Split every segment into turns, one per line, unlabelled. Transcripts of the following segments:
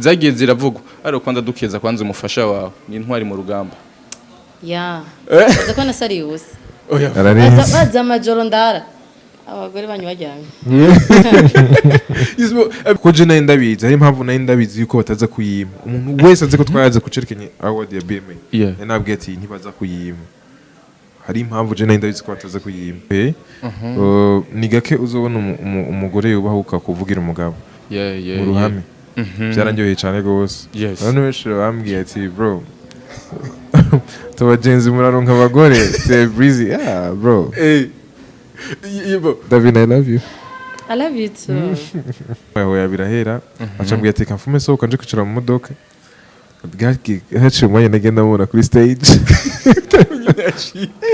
Zagiye ziravugwa, ariko kwanza dukeza kwanza umufasha wawe ni intwari mu rugamba.
Ya.
Eh?
Baza ko nasariye ubusa.
Oya.
Ararenze.
Baza amajoro ndara abagore banyu baryamye.
Ismo.
Ko je nari ndabizi, hari impamvu nari ndabizi yuko bataza kuyima. Umuntu wese azi ko twayaze kucerekanye award ya BMA, nari nabwiye ati ntibaza kuyima. Hari impamvu je nari ndabizi ko bataza kuyima. Ni gake uzobona umugore yubahuka kuvugira umugabo mu ruhame. Byarangiye cyane rwose. Abantu benshi bambwiye ati: "Bro, tubagenzi muraronka abagore." C'est breezy, yeah bro.
Yebo.
David, I love you.
I love you too.
Aho birahera, acambwira ati: "Kamfume sohoka nje kwicara mu modoka." Haciye umwanya nagenda mubona kuri stage.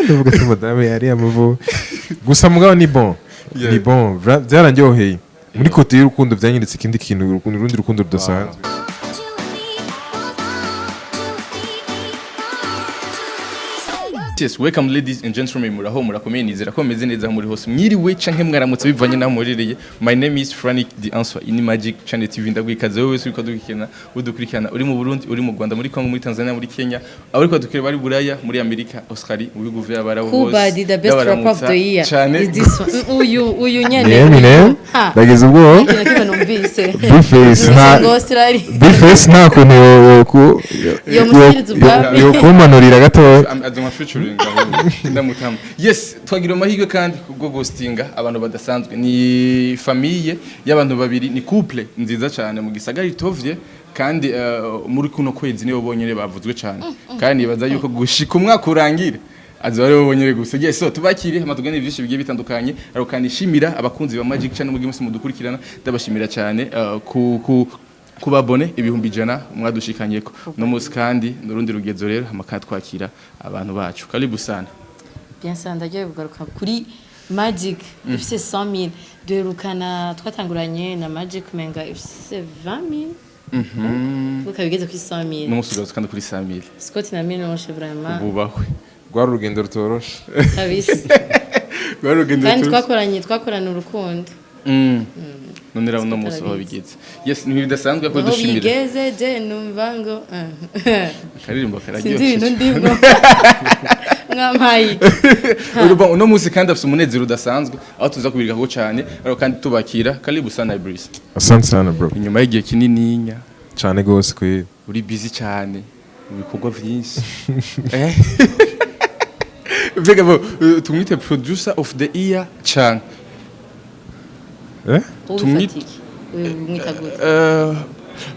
Ndavuga ati madame yari amavu gusa, mugabo ni bon. Ni bon. Byaranryoheye muri côté y'urukundo, byanyeretse ikindi kintu, urukundo, urundi rukundo rudasanzwe.
Yes, welcome ladies and gentlemen, muraho, murakomeye? Nizera ko meze neza aho muri hose. Mwiriwe canke mwaramutse bivanye naho murereye. My name is Frank The Answer in Magic Channel TV. Ndagwikaze wowe wese uriko dukurikirana, udukurikirana uri mu Burundi, uri mu Rwanda, muri Congo, muri Tanzania, muri Kenya, abariko dukurikirana bari Buraya, muri Amerika, Australia, mu bihugu vy'Abarabu
Kuba
bose.
the best rapper of the year
Cane.
is this one. Uyu nyene.
Eminem.
Ha.
Ndagize ubwoba.
Ikintu na kimwe numvise.
Bface nta
ngo Australia.
Bface nta kuntu yo
Yomushyikiriza ubwami.
yo kumanurira gatoya.
Azonka featuring ahubwo ndamutama. Yes, twagira amahirwe kandi kubwo hostinga abantu badasanzwe. Ni famille y'abantu babiri, ni couple nziza cyane mu gisagara itovye, kandi muri kuno kwezi nibo bonyene bavuzwe cyane, kandi nibaza yuko gushika umwaka urangira azoba aribo bonyene gusa. Yes, so tubakire hama tuganire byinshi bigiye bitandukanye, ariko kandi shimira abakunzi ba Magic Channel mugiye mwese mudukurikirana. Ndabashimira cyane ku kubabone 100,000 mwadushikanyeko no munsi, kandi n'urundi rugezo rero hama twakira abantu bacu. Karibu sana.
Bien sûr, ndagiye kugaruka kuri Magic ifise 100,000. Duherukana twatanguranye na Magic menga ifise 20,000, ukaba igeze kuri 100,000.
N'umunsi ugaruka kandi kuri 100,000.
Scott na Minoshe, vraiment.
Bubahwe.
Rwari urugendo rutoroshe.
Kabisa.
Rwari urugendo
Kandi
rutoroshe.
twakoranye urukundo.
None rero uno munsi aho
Arabizi.
bigeze, yes, ni bidasanzwe ko
Aho
dushimira.
bigeze je numva ngo
Akaririmbo
sinzi
kararyoshye.
ibintu ndimwo mwampaye.
Urumva uno munsi kandi afite umunezero udasanzwe aho tuza kubirikaho cyane, ariko kandi tubakira. Karibu sana, Ibris.
Asante sana bro.
Inyuma y'igihe kinininya.
Cyane gose kweli.
Uri busy cyane mu bikorwa byinshi. Mbega bo tumwite producer of the year cyane?
Eh.
Ubifatike mwita gute?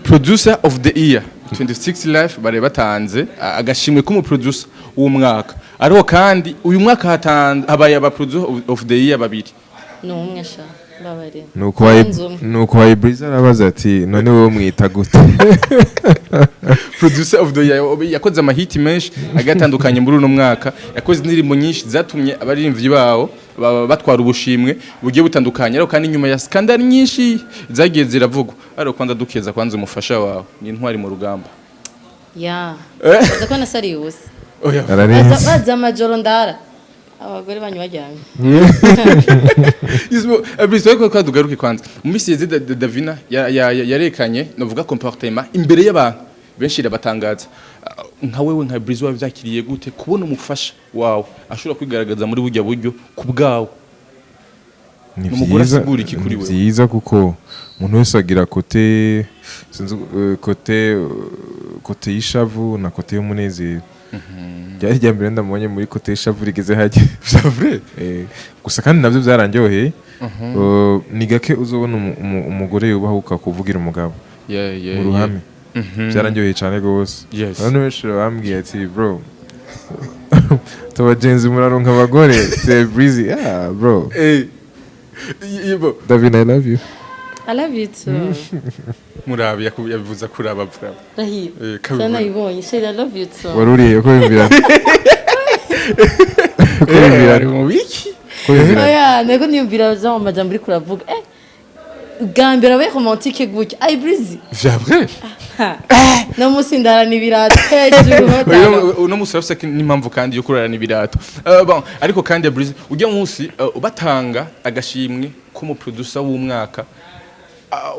Producer of the year 26 life bare batanze agashimwe k'umu producer w'umwaka, ariko kandi uyu mwaka hatanze habaye aba producer of the year babiri.
Ni umwe sha, mbabarira.
Nuko wa
Nzi umwe.
Nuko wa Ibris arabaza ati: "None wowe mwita gute?"
Producer of the year yakoze amahiti menshi agatandukanye muri uno mwaka, yakoze indirimbo nyinshi zatumye abaririmbyi bawo batwara ubushimwe bugiye butandukanye, ariko kandi nyuma ya scandal nyinshi zagiye ziravugwa. Ariko kwanza dukeza kwanza umufasha wawe ni intwari mu rugamba.
Ya.
Eh?
Baza ko nasariye ubusa.
Oya.
Ararenze.
Baza amajoro ndara abagore banyu baryamye.
Ismo Abris, ariko ko dugaruke kwanza mu minsi yeze Davina yarekanye novuga comportement imbere y'abantu benshi irabatangaza. Nka wewe nka Breeze wavyakiriye gute kubona umufasha wawe ashobora kwigaragaza muri burya buryo ku bwawe?
Ni
Umugore
vyiza.
asigura iki kuri
Ni
wewe?
vyiza kuko umuntu wese agira côté, sinzi, côté y'ishavu na côté y'umunezero. Ryari irya mbere ndamubonye muri côté y'ishavu rigeze hajya.
C'est vrai.
Gusa kandi nabyo byaranryoheye. Ni gake uzobona umugore yubahuka kuvugira umugabo mu ruhame. Byaranryoheye cyane rwose. Abantu benshi bambwiye ati: "Bro, tubagenzi muraronka abagore." C'est breezy, yeah bro.
Yebo.
David, I love you.
I love you too.
Murabi yabivuze kuraba bravo.
Rahira.
Kabibona.
Sanayibonye sheri, I love you too.
Wari uriye ko wiyumvira ko wiyumvira
Ari mu biki?
Ko wiyumvira.
Oya, nego niyumvira za amajambo uriko uravuga, bwa mbere abaye romantique gutya ay Breezy.
C'est vrai.
No munsi ndarana ibirato hejuru.
Uno munsi urafise n'impamvu kandi yo kurarana ibirato. Bon, ariko kandi Breezy, ujya munsi batanga agashimwe k'umu producer w'umwaka.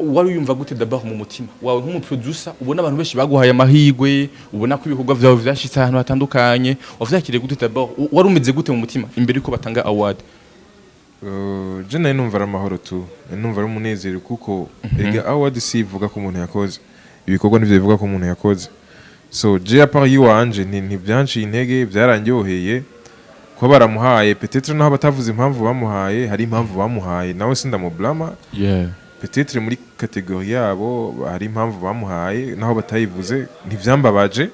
Wari wiyumva gute d'abord mu mutima wawe nk'umuproducer, ubona abantu benshi baguhaye amahirwe, ubona ko ibikorwa vyawe vyashitse ahantu hatandukanye? Wavyakiriye gute d'abord? Wari umeze gute mu mutima imbere yuko batanga award?
Je nari numva ari amahoro tu, nari numva ari umunezero, kuko erega award si ivuga ko umuntu yakoze ibikorwa, nivyo bivuga ko umuntu yakoze. So je, à part yiwanje, ntibyanciye intege, byarandyoheye kuba baramuhaye. Peut-être naho batavuze impamvu bamuhaye, hari impamvu bamuhaye, nawe sindamublama. Peut-être muri catégorie yabo hari impamvu bamuhaye, naho batayivuze ntivyambabaje.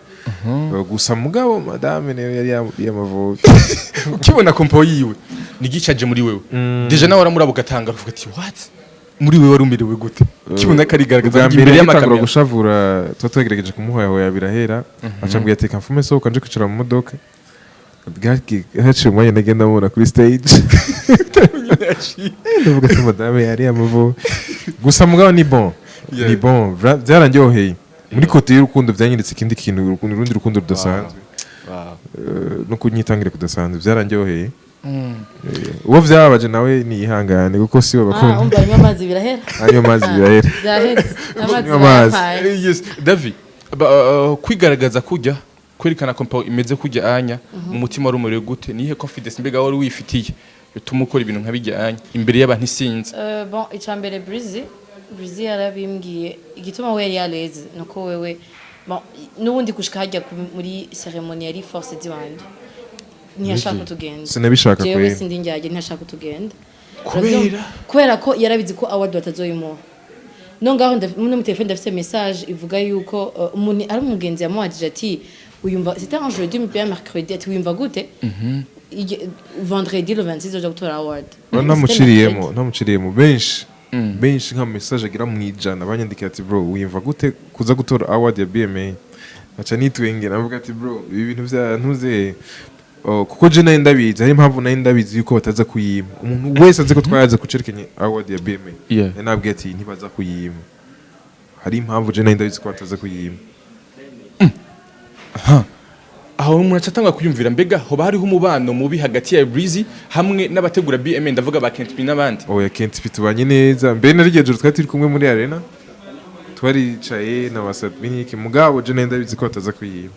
Gusa mugabo madame niyo yari yamuriye amavubi.
Ukibona kompo yiwe nigicaje muri wewe, déjà nawe waramuraba ugatanga uvuga ati "What?" Muri wewe wari umerewe gute ukibona ko arigaragaza
Ubwa mbere
imbere
yagitangura
y'amakamera?
gushavura, tuba twagerageje kumuhoyahoya birahera, aca ambwira ati: "Kamfume sohoka nje kwicara mu modoka." Haciye umwanya ndagenda mubona kuri stage, ndavuga ati: "Madame yari amavubi." Gusa mugabo ni bon. Ni bon, byarandyoheye muri côté y'urukundo, byanyeretse ikindi kintu, urukundo, urundi rukundo rudasanzwe. No kunyitangira kudasanzwe, byarandyoheye. Uwo byababaje nawe niyihangane, kuko si we
Ah,
bakunda.
Umva, anywa amazi birahera.
Anywa amazi birahera.
Byaheze amazi.
Anywa amazi.
Bayampaye.
Yes, David, kwigaragaza kujya kwerekana kompo imeze kujya anya, mu mutima wari umerewe gute? Nihe confidence mbega wari wifitiye bituma ukora ibintu nka bijya anya imbere y'abantu isinzi?
Bon, icya mbere, Breezy yarabimbwiye igituma we yari yareze, nuko wewe, bon, n'ubundi gushika hajya muri cérémonie yari force ziwanje, ntiyashaka ko tugenda.
Sinabishaka
Jewe
kweri.
sindi njyage, ntiyashaka ko tugenda.
Kubera?
Kubera ko yarabizi ko award batazoyimuha. No ngaho no mu telefone ndafise message ivuga yuko umuntu ari umugenzi yamuhagije ati: "Uyumva?" C'était un jeudi bien mercredi, ati: "Wiyumva gute vendredi le 26 uja gutora award?"
Ntamuciriyemo, benshi benshi nka message agira mu 100 banyandikiye ati: "Bro, wiyumva gute kuza gutora award ya BMA?" Nkaca nitwengera, navuga ati: "Bro, ibi bintu vya ntuze." Oh, kuko je nari ndabizi, hari impamvu nari ndabizi yuko bataza kuyima. Umuntu wese azi ko twayaze kucerekenye award ya BMA, nari nabwiye ati: "Ntibaza kuyima." Hari impamvu je nari ndabizi ko bataza kuyima.
Aho umuntu acatangwa kwiyumvira, mbega hoba hariho umubano mubi hagati ya Breezy hamwe n'abategura BMA, ndavuga ba Kent P n'abandi?
Oya, Kent P tubanye neza, mbere na ryo joro twari turi kumwe muri arena, twaricaye na basadminike, mugabo je nari ndabizi ko bataza kuyima.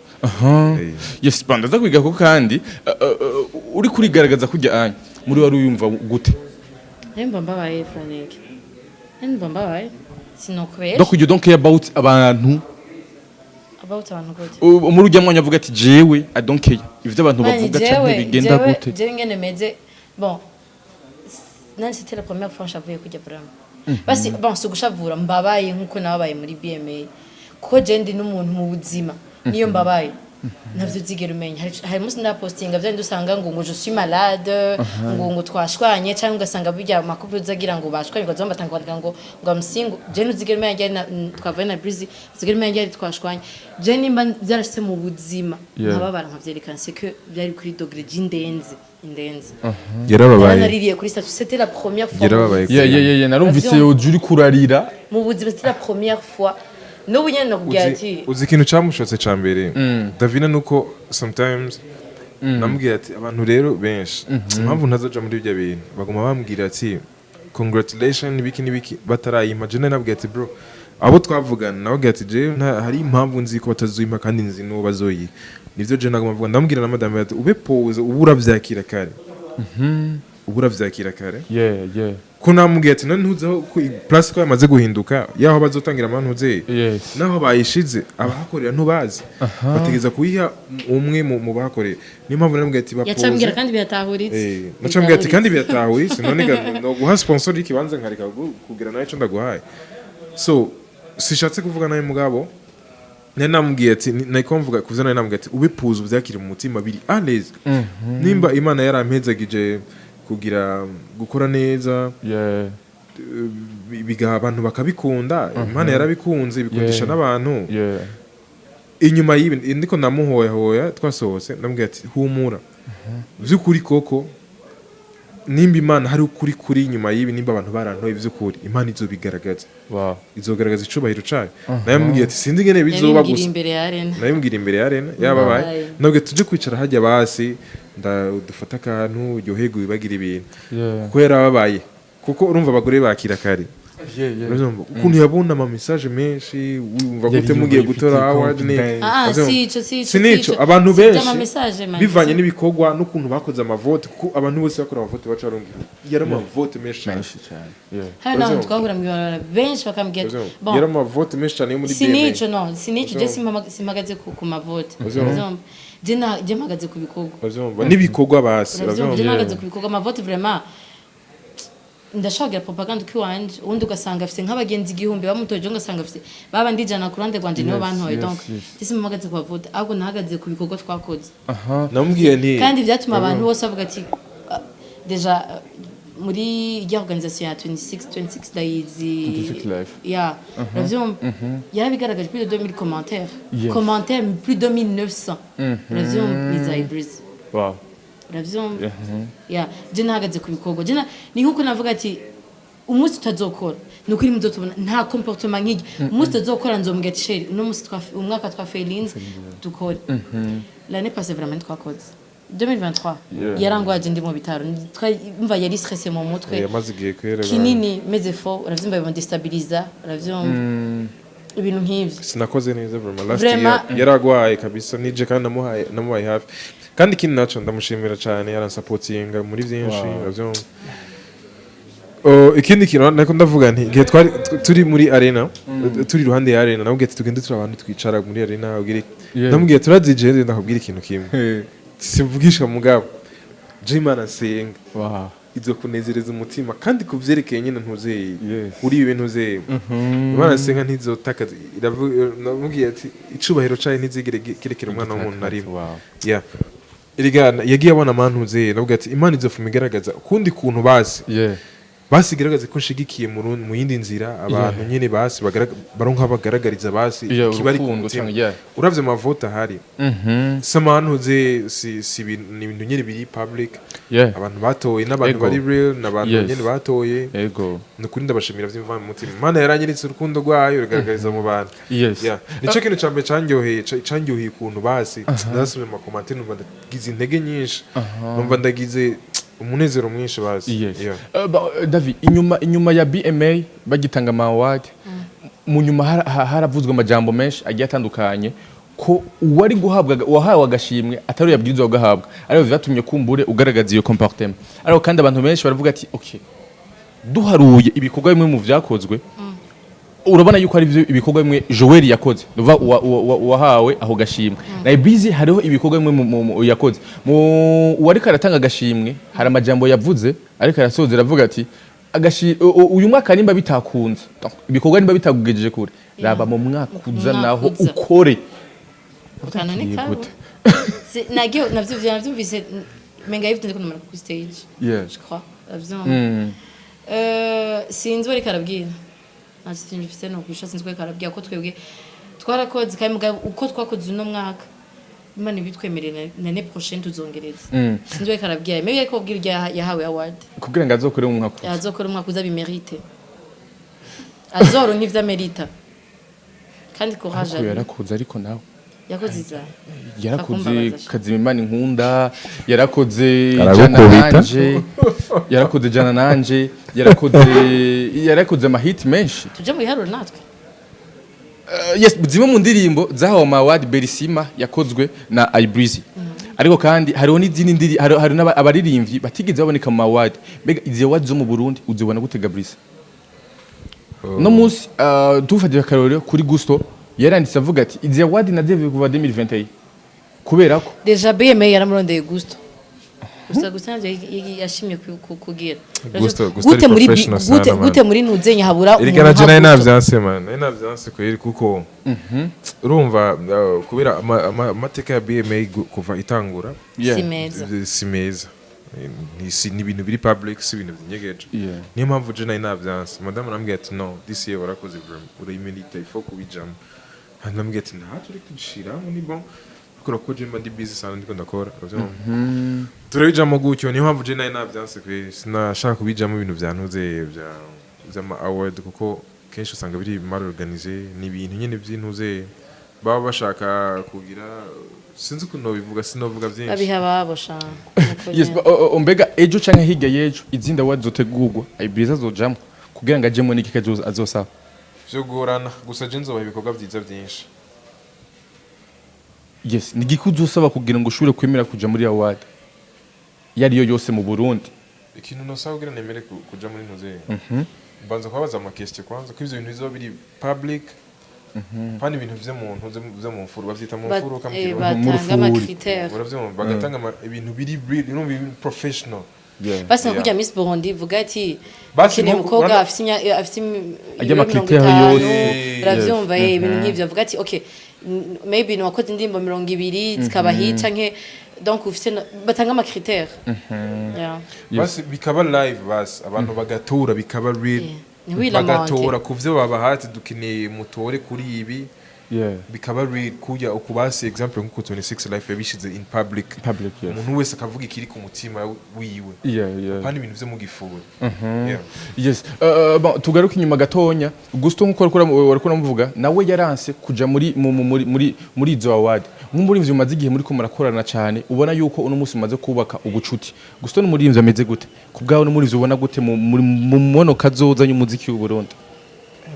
Yes, bandaza kwiga ko kandi uri kurigaragaza kujya anya, muri wari uyumva gute?
Nimba mbabaye, Frank, nimba mbabaye sinokubesha.
Donc you don't care about abantu?
About abantu gute?
Muri ujya mwanya avuga ati: "Jewe I don't care ivyo abantu
Mani,
bavuga canke bigenda gute."
Jewe ngene meze, bon, nani, c'était la première fois nshavuye kujya vraiment. Basi bon, si ugushavura, mbabaye nkuko nababaye muri BMA, kuko je ndi n'umuntu mu buzima niyo mbabaye ntavyo uzigera umenya. Hari umunsi ndapostinga vyandi usanga ngo je suis malade, ngo twashwanye, cyangwa ugasanga bijya amakuru uzagira ngo bashwanye, ngo batanga kwandika ngo I'm single. Je ntuzigera umenya ryari twavuye na Breezy, uzigera umenya ryari twashwanye. Je nimba byarashitse mu buzima nkababara nkavyerekana, c'est que byari kuri degré j'indenze indenze.
Yarababaye.
Naranaririye kuri statut, c'était la première fois mu
Yarababaye.
buzima.
Yeah, narumvise.
Uravyumva?
Yoje uri kurarira.
Mu buzima c'était la première fois. N'ubu nyene nakubwira ati
Uzi ikintu cyamushotse ca mbere Davina, nuko sometimes namubwira ati abantu rero benshi, impamvu ntazoja muri ibyo bintu, baguma bambwira ati: "Congratulation," n'ibiki n'ibiki, batarayimpa. Je nabwira ati: "Bro," abo twavugana nababwira ati: "Je hari impamvu nzi ko batazoyimpa, kandi nzi n'uwo bazoyiha." Nivyo je naguma mvuga, ndamubwira na madame ati: "Ube pose, ubu uravyakira kare, ubu uravyakira kare." Ko namubwiye ati: "None ntuzi aho ko place ko yamaze guhinduka, yaho bazotangira amantuze, naho bayishize abahakorera ntubazi, bategeza kuyiha umwe mu bahakorera." Niyo mpamvu namubwiye ati:
Yacambwira
"Bapoze."
kandi biratahuritse.
Nacambwira ati: "Kandi biratahuritse, none ga no guha sponsor y'ikibanza nkareka kugira nawe ico ndaguhaye." So sishatse kuvuga nawe, mugabo nari namubwiye ati nariko mvuga kuvyo, nari namubwiye ati: "Ube puze, uvyakire mu mutima, biri à l'aise. Nimba Imana yarampezagije kugira gukora neza, bigaha abantu bakabikunda, Imana yarabikunze ibikundisha n'abantu." Inyuma y'ibi ndiko ndamuhoyahoya, twasohotse, ndamubwira ati: "Humura, vy'ukuri koko nimba Imana hari ukuri kuri inyuma y'ibi, nimba abantu barantoye vy'ukuri, Imana izobigaragaza, izogaragaza icubahiro cayo." Nayamubwiye ati: "Sinzi ingene bizoba
Yabimbwiriye
gusa."
imbere ya arena.
Nabimubwira imbere ya arena yababaye.
Babaye.
Nabwo tuje kwicara hajya, basi ndadufata akantu uryoherwe, wibagira ibintu, kuko yarababaye, kuko urumva abagore bakira kare. Uravyumva? Ukuntu yabona ama message menshi, wumva
Yari
gute mugiye
yumva
gutora
yifitiye
award ni
confidence.
Ah,
Uravyumva?
si ico, si ico,
si nico.
si ico.
Abantu
Si
benshi
ivy'ama message, man.
bivanye n'ibikorwa n'ukuntu bakoze amavote, kuko abantu bose bakora amavote baca barungira, yari amavote menshi cyane.
Menshi cyane, yeah.
Hari n'abantu
Uravyumva?
twahura mw'ibarabara benshi bakambwira ati,
Uravyumva?
bon,
Yari amavote menshi cyane yo muri
si
BMA.
nico, no si nico, je
Uravyumva?
simpagaze ku mavote.
Uravyumva?
Uravyumva? Je mpagaze ku bikorwa.
Uravyumva? N'ibikorwa basi.
Uravyumva? Je
Uravyumva?
mpagaze ku bikorwa. Amavote vraiment ndashaka kugira propaganda uko iwanje, ubundi ugasanga afise nk'abagenzi 1000 bamutoje, ugasanga afise babandi 100 ku ruhande rwanje nibo bantoye. Donc je simpagaze ku mavote, ahubwo nahagaze ku bikorwa twakoze.
Namubwiye nti
Kandi byatuma abantu bose bavuga ati ah, déjà muri rya organisation ya 26 26 ndayizi.
26 Life.
Ya, uravyumva, yarabigaragaje, plus de 2000 commentaires, commentaires plus de 2900, uravyumva, ni za Ibreezy. Uravyumva? Ya, je nahagaze ku bikorwa. Je ni nkuko navuga ati umunsi tutazokora, ni ukuri muzotubona nta comportement nk'iryo. Umunsi tutazokora nzomubwira ati: "Chéri, uno munsi umwaka twafailinze, dukore." L'année passée vraiment twakoze 2023. Yarangwaje ndi mu bitaro. Mva yari stressé mu mutwe.
Yamaze igihe kwera.
Kinini meze fo, uravyumva, bimudestabiliza, uravyumva, ibintu nk'ivyo.
Sinakoze neza vraiment last year, yaragwaye kabisa nije kandi namuhaye hafi. Kandi ikindi naco ndamushimira cyane, yaransapotinga muri byinshi, uravyumva. Oh, ikindi kintu nako ndavuga nti igihe twari turi muri arena, turi iruhande ya arena, namubwiye ati tugende turi abantu twicara muri arena ubwire. Ndamubwiye turazije, ndakubwira ikintu kimwe simvugisha mugabo je Imana nsenga izo kunezereza umutima, kandi kuvyerekeye nyine ntuzeye uri ibi ntuzeye Imana nsenga ntizotakaza. Namubwiye ati icubahiro cayo ntizigere kirekera umwana w'umuntu na rimwe. Yeah, erega yagiye abona amantuze, navuga ati Imana izofuma igaragaza ukundi kuntu basi basi igaragaze ko nshigikiye mu yindi nzira abantu nyene basi baronka bagaragariza basi ikibari ku
urukundo
mutima.
Canke, yeah.
Uravye amavote ahari, si amantuze, si ibintu, ni ibintu nyene biri public. Abantu batoye n'abantu bari real, n'abantu nyene batoye. Ni ukuri ndabashimira vy'imvana mu mutima. Imana yaranyeretse urukundo rwayo rugaragariza mu bantu. Yeah. Nico kintu ca mbere candyoheye, candyoheye ukuntu basi narasomye ama commentaires, numva ndagize intege nyinshi, numva ndagize umunezero mwinshi basi. Yeah.
David, inyuma ya BMA bagitanga ama award, mu nyuma haravuzwe amajambo menshi agiye atandukanye ko uwari guhabwa, uwahawe agashimwe atari yabwirizwa guhabwa, ariko vyatumye kumbure ugaragaza iyo comportement. Ariko kandi abantu benshi baravuga ati okay, duharuye ibikorwa bimwe mu vyakozwe, urabona yuko ari byo ibikorwa bimwe Joel yakoze, nuva uwahawe aho gashimwe na Ibizi, hariho ibikorwa bimwe yakoze mu uwariko aratanga agashimwe, hari amajambo yavuze ariko arasoza aravuga ati uyu mwaka nimba bitakunze, donc, ibikorwa nimba bitakugejeje kure, raba mu mwaka uza
Mu mwaka
naho
uza.
ukore.
Kanone
Tugiye
kabo.
gute?
Nagiye navyumvise menga yifite ndiko namara ku stage. Je crois. Navyumva. Sinzi bariko arabwira. Nta kintu mfise no kwisha, sinzi bariko arabwira ko twebwe twarakoze kandi mugabo uko twakoze uno mwaka Imana ibitwemerera l'année prochaine tuzongereza. Sinzi bariko arabwira. Maybe ariko kubwira iryo yahawe award.
Kugira ngo azokore mu mwaka uza.
Azokora umwaka uza bimérite. Azoronka ivyo amerita. Kandi courage.
Ariko yarakoze, ariko nawe
Yakoze iza.
Yarakoze.
Akumbabaza.
Kazima Imana inkunda, yarakoze Jana
Aragukubita.
nanje, yarakoze Jana nanje, yarakoze amahit menshi.
Tuje mu biharuro natwe.
Yes, zimwe mu ndirimbo zahawe ama award Berisima yakozwe na Ibreezy, ariko kandi hariho n'izindi ndiri hari abaririmbyi batigeze baboneka mu award. Mbega izi award zo mu Burundi uzibona gute, Gabrice? No munsi tufatira akarorero kuri Gusto, yaranditse avuga ati izi award nazivuye kuva 2021 kubera ko
Déjà BMA yaramurondeye Gusto. Gusa gusa navyo yashimye kugira.
Gusto
Gute
ari
muri
professional
gute
sana, man.
gute muri ntuzenya habura
Erega
umuntu
na je
nka
nari
Gusto?
navyanse man, nari navyanse kweri, kuko urumva kubera amateka ya BMA kuva itangura
Si meza.
Si meza. Ni ibintu biri public, si ibintu vyinyegeje. Niyo mpamvu je nari navyanse. Madamu arambwira ati: "No, this year warakoze vraiment, urayimerita, il faut kubijamo." Hanyuma ndamubwira ati ntaco, reka dushiramo, ni bon, kubera ko je mba ndi busy sana, ndiko ndakora, uravyumva, turabijamo gutyo. Niyo mpamvu je nari navyanse kweri, sinashaka kubijamo ibintu vyantuze vy'ama award, kuko kenshi usanga biri mal organisé, ni ibintu nyene vy'intuze baba bashaka kugira, sinzi ukuntu nobivuga, sinovuga vyinshi.
Babiha ababo sha.
Yes, mbega ejo canke hirya y'ejo izindi award zotegurwa, Ibreezy azojamwo Kugira ngo ajemo n'iki azosaba?
Vyogorana, gusa je nzobaha ibikorwa vyiza vyinshi.
Yes, ni igiki uzosaba kugira ngo ushobore kwemera kuja muri award iyo ariyo yose mu Burundi?
Ikintu nosaba kugira nemere kuja muri ntuze, mbanza kubabaza ama question kwanza, ko ivyo bintu bizoba biri public, pani ibintu vyo mu ntuze, vyo mu mfuru, bavyita mu mfuruka mu Kirundi.
Mu
Batanga
rufuri.
ama critères.
Uravyumva, bagatanga ibintu biri real, urumva, ibintu professional.
Basi nka kurya Miss Burundi ivuga ati
Basi
ukeneye umukobwa afite
Ajya
ibiro
ama critères
50,
yose.
uravyumva, ibintu nk'ivyo, avuga ati okay, maybe ni wakoze indirimbo 20 zikaba hit, canke donc ufite batanga ama critères. Yeah.
Basi bikaba live, basi abantu bagatora, bikaba real.
Yeah. Ntiwilamente.
Bagatora ku vyo babahati, dukeneye mutore kuri ibi. Bikaba real kurya ukubasi, example nkuko 26 Life yabishize in public.
Public, yes.
Umuntu wese akavuga ikiri ku mutima wiwe, kandi ibintu vyo mu gifuri. Yeah.
Yes. Bon, tugaruke inyuma gatonya. Gusto, nkuko wariko uramuvuga, nawe yaranse kuja muri mu- mu- muri muri muri izo award. Nk'umuririmbyi umaze igihe muri ko murakorana cyane, ubona yuko uno munsi umaze kubaka ubucuti. Gusto n'umuririmbyi ameze gute? Ku bwawe n'umuririmbyi ubona gute mu mbono kazoza y'umuziki w'u Burundi?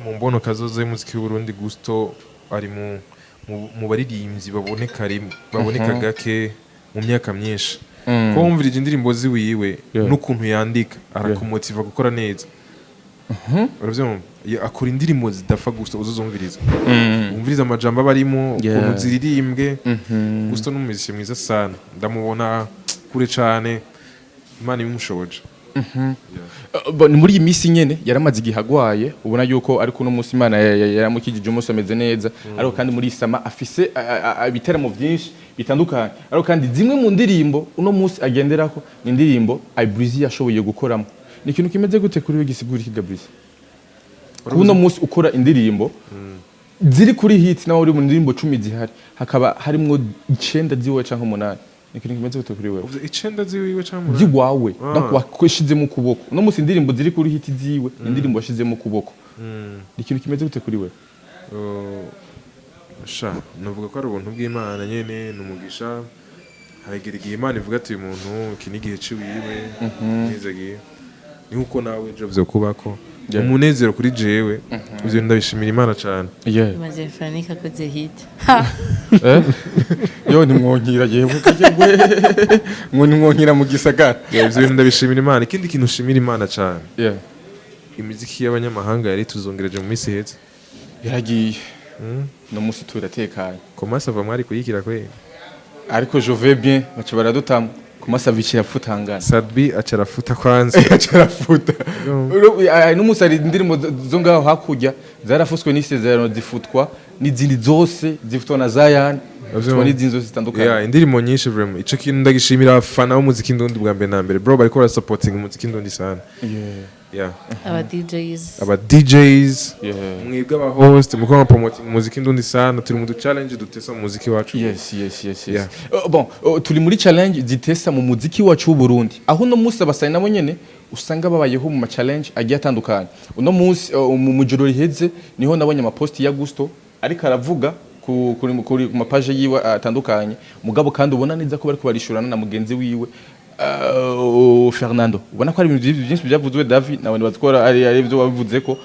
Mu mbono kazoza y'umuziki w'u Burundi, Gusto ari mu baririmbyi baboneka rimwe, baboneka gake mu myaka myinshi, ko wumvirije indirimbo ziwiwe n'ukuntu yandika, arakumotiva gukora neza, uravyumva. Akora indirimbo zidapfa gusa, uzuzumviriza, wumviriza amajambo aba arimo, ukuntu ziririmbwe. Gusto n'umuziki mwiza sana, ndamubona kure cane, Imana ibimushoboje.
Ni muri iyi minsi nyene yaramaze igihe agwaye, ubona yuko ariko uno munsi Imana yaramukijije, umunsi ameze neza. Ariko kandi muri summer afise ibiteramo vyinshi bitandukanye, ariko kandi zimwe mu ndirimbo uno munsi agenderako ni indirimbo Ibreezy yashoboye gukoramo. Ni ikintu kimeze gute kuri we, gisigura iki Gabrice, kuba uno munsi ukora indirimbo ziri kuri hit, nawe uri mu ndirimbo 10 zihari hakaba harimwo icenda ziwe canke umunani? Ni ikintu kimeze gute kuri wewe?
Uvuze icenda ziwiwe canke umunani?
Ziwawe.
Ah.
Donc washizemo ukuboko. Uno munsi indirimbo ziri kuri hit ziwe ni indirimbo washizemo ukuboko. Ni ikintu kimeze gute kuri wewe?
Sha, navuga ko ari ubuntu bw'Imana nyene, ni umugisha. Haragera igihe Imana ivuga ati uyu muntu iki ni igihe ciwiwe, nizagiye ni nkuko nawe ejo vyokubako. Umunezero kuri jewe, ivyo bintu ndabishimira Imana cane.
Maze Franika akoze hit.
Eh? Yo ntimwonkira yewe, yewe ngo ntimwonkira mu gisagara.
Yeah, ivyo bintu ndabishimira Imana. Ikindi kintu ushimira Imana cane, imiziki y'abanyamahanga yari tuzongereje mu minsi iheze.
Yaragiye, no munsi turatekanye.
Komasa ava mwari kuyikira kweli.
Ariko je vais bien, baca baradutama kumasavici yapfutangana.
Sadbi aca arafuta kwanza.
Aca arafuta. N'umunsi hari indirimbo zo ngaho hakurya zarafuswe n'isezerano, zifutwa n'izindi zose, zifutwa na Zion, zifutwa n'izindi zose zitandukanye.
Yeah, indirimbo nyinshi vraiment. Ico kintu ndagishimira abafana b'umuziki ndundi bwa mbere na mbere, bro, bariko barasupporting umuziki ndundi sana. Yeah.
Aba DJs.
Aba DJs, mwebwe aba host muko mwa promoting umuziki ndundi sana. Turi mu du challenge dutesa mu muziki wacu.
Yes.
Yeah.
Bon, turi muri challenge zitesa mu muziki wacu w'u Burundi, aho uno munsi abasani nabo nyene usanga babayeho mu ma challenge agiye atandukanye. Uno munsi mu mujoro riheze niho nabonye amaposti ya Gusto ariko aravuga kuri ku ma page yiwe atandukanye, mugabo kandi ubona neza ko bariko barishurana na mugenzi wiwe Fernando. Ubona ko ari ibintu byinshi byavuzwe. David nawe nibaza ko ari ibyo wabivuze ko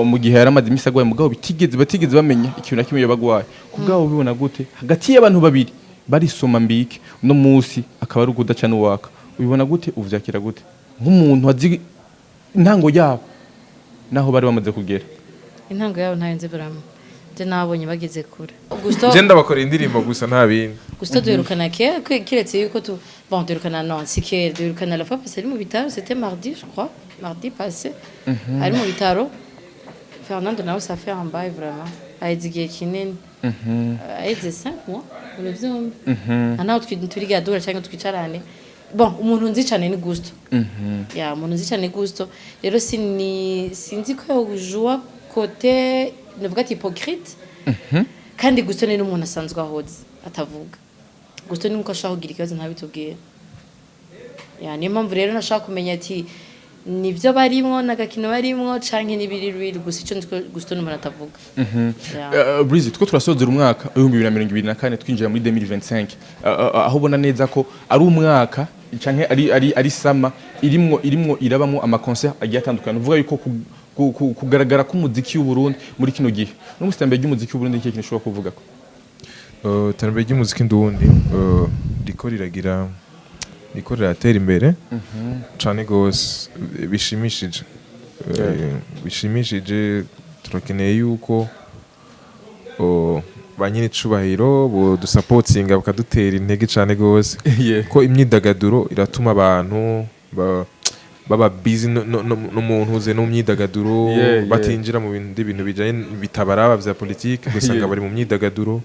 mu gihe yaramaze imisi agwaye, mugabo batigeze bamenya ikintu na kimwe yabagwaye. Ku bwabo bibona gute hagati y'abantu babiri barisoma mbike, uno munsi akaba ari ukudaca n'uwaka? Ubibona gute, uvyakira gute nk'umuntu azi intango yabo naho bari bamaze kugera?
Intango yabo ntayo nzi vraiment, je nabonye bageze kure Gusto.
Je ndabakora indirimbo gusa, nta bindi.
Gusto duherukana kera, kiretse yuko tu bon, duherukana, non si kera, duherukana la fois passée ari mu bitaro, c'était mardi je crois, mardi passé ari mu bitaro. Fernando nawe ça fait un bail vraiment, aheze igihe kinini, aheze 5 mois, uravyumva, nta naho turiga duhura cyangwa twicarane. Bon, umuntu nzi cyane ni Gusto. Ya, umuntu nzi cyane ni Gusto. Rero sinzi ko yojua côté navuga ati hypocrite, kandi Gusto ni n'umuntu asanzwe ahoze atavuga. Gusto ni nkuko ashaka kugira ikibazo ntabitubwire. Ya, niyo mpamvu rero nashaka kumenya ati nivyo barimwo n'agakino barimwo canke n'ibiri real. Gusa ico nzi ko Gusto n'umuntu atavuga. Ya.
Breezy, two turasozera umwaka 2024, twinjira muri 2025, aho ubona neza ko ari umwaka canke ari summer irimwo irabamwo ama concert agiye atandukanye. Uvuga yuko kugaragara k'umuziki w'u Burundi muri kino gihe. No mu iterambere ry'umuziki w'u Burundi, ikihe kintu ushobora kuvuga ko?
Iterambere ry'umuziki ndundi riko riragira, riko riratera imbere cane gose, bishimishije. Bishimishije. Turakeneye yuko ba nyir'icubahiro bodusapotinga, bakadutera intege cane gose, ko imyidagaduro iratuma abantu baba busy no mu ntuze no mu myidagaduro, batinjira mu bindi bintu bijanye bitabaraba vya politike, ugasanga bari mu myidagaduro.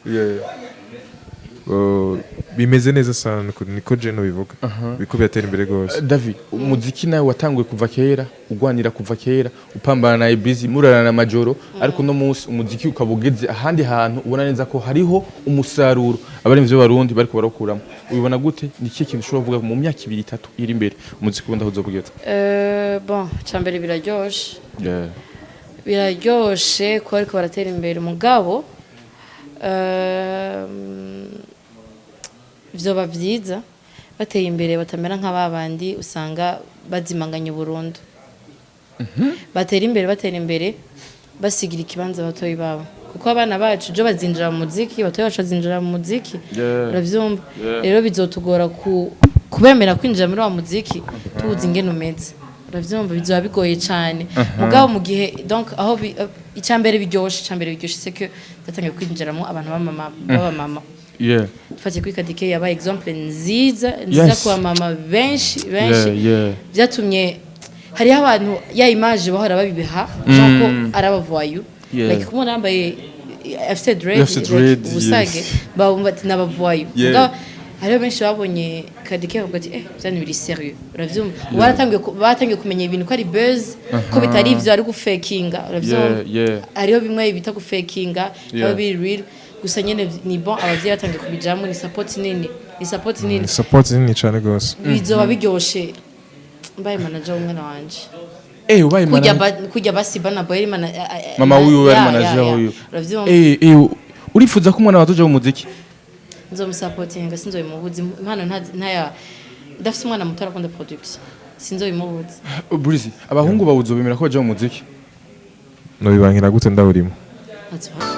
Bimeze neza sana, niko je nobivuga, biko biratera imbere gose.
David, umuziki nawe watanguye kuva kera, ugwanira kuva kera, upambana na Ibizi, murarana amajoro, ariko no munsi umuziki ukaba ugeze ahandi hantu ubona neza ko hariho umusaruro abarimvyi b'Abarundi bariko barawukuramo. Ubibona gute? Ni ikihe kintu ushobora kuvuga mu myaka 2, 3 iri imbere, umuziki ubundi aho uzobugeza?
Bon, cambere biraryoshe, biraryoshe kuba ariko baratera imbere. Mugabo vyoba vyiza bateye imbere batamera nka babandi usanga bazimanganya burundu. Batera imbere, batera imbere, basigira ikibanza batoyi babo, kuko abana bacu jo bazinjira mu muziki, batoyi bacu bazinjira mu muziki. Uravyumva? Rero bizotugora kubemera kwinjira muri wa muziki tuwuzi ingene umeze. Uravyumva? Bizoba bigoye cane. Mugabo mu gihe donc aho icambere biryoshe, icambere biryoshe, c'est que zatangiye kwinjiramo abantu b'abamama, b'abamama. Dufatiye kuri Kadike, yabaye exemple nziza nziza ku bamama benshi benshi. Byatumye hariho abantu ya image bahora babibiha, genre ko ari aba voyou, like kumubona yambaye, afite dread,
Afite
like,
dread,
ubusage, bumva ati n'aba voyou. Mugabo hariho benshi babonye Kadike bakavuga ati: "Eh, bya biri sérieux." Uravyumva? Batangiye kumenya ibintu ko ari buzz, ko bitari ivyo, ari gufekinga. Uravyumva? Hariho bimwe bita gufekinga, hariho biri real. Gusa nyene ni bon, abavyeyi batangiye kubijamwo, ni support nini, ni support nini.
Ni support nini cane gose.
Bizoba biryoshe mbaye manager w'umwana wanje.
Eh, ubaye
Kujya
manager.
kujya basi bana boy mana
Mama wiwe ari manager wiwe.
Uravyumva?
Eh, urifuza ko umwana wawe azoja mu muziki?
Nzomusapotinga, sinzobimubuza. Impano ntaya ndafise umwana muto arakunda production, sinzobimubuza.
Breezy, abahungu bawe uzobemera ko baja mu muziki?
Nobibankira gute ndawurimo?
Ntakibazo.